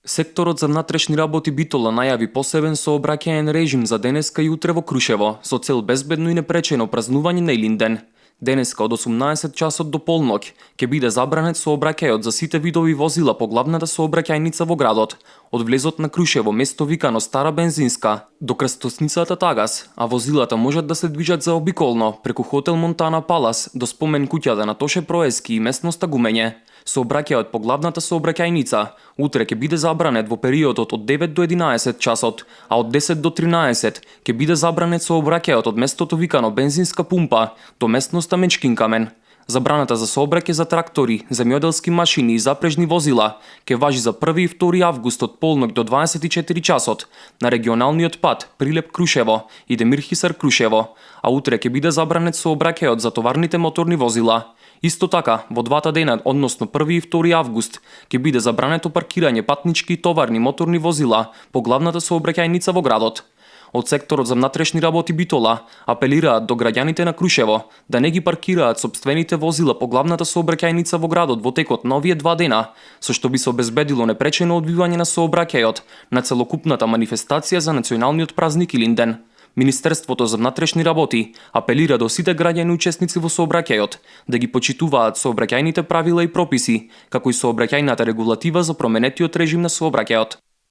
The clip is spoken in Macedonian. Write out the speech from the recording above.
Секторот за внатрешни работи Битола најави посебен сообраќаен режим за денеска и утре во Крушево со цел безбедно и непречено празнување на Илинден. Денеска од 18 часот до полноќ ќе биде забранет сообраќајот за сите видови возила по главната сообраќајница во градот, од влезот на Крушево место викано Стара бензинска до крстосницата Тагас, а возилата можат да се движат заобиколно преку хотел Монтана Палас до спомен куќата на Тоше Проески и местноста Гумење. Сообраќајот по главната сообраќајница утре ќе биде забранет во периодот од 9 до 11 часот, а од 10 до 13 ќе биде забранет сообраќајот од местото викано бензинска пумпа до местноста Мечкин камен. Забраната за сообраќај за трактори, земјоделски машини и запрежни возила ќе важи за 1 и 2 август од полноќ до 24 часот на регионалниот пат Прилеп Крушево и Демир Хисар Крушево, а утре ќе биде забранет сообраќајот за товарните моторни возила. Исто така, во двата дена, односно 1 и 2 август, ќе биде забрането паркирање патнички и товарни моторни возила по главната сообраќајница во градот. Од секторот за внатрешни работи Битола апелираат до граѓаните на Крушево да не ги паркираат сопствените возила по главната сообраќајница во градот во текот на овие 2 дена, со што би се обезбедило непречено одвивање на сообраќајот на целокупната манифестација за националниот празник Илинден. Министерството за внатрешни работи апелира до сите граѓани учесници во сообраќајот да ги почитуваат сообраќајните правила и прописи, како и сообраќајната регулатива за променетиот режим на сообраќајот.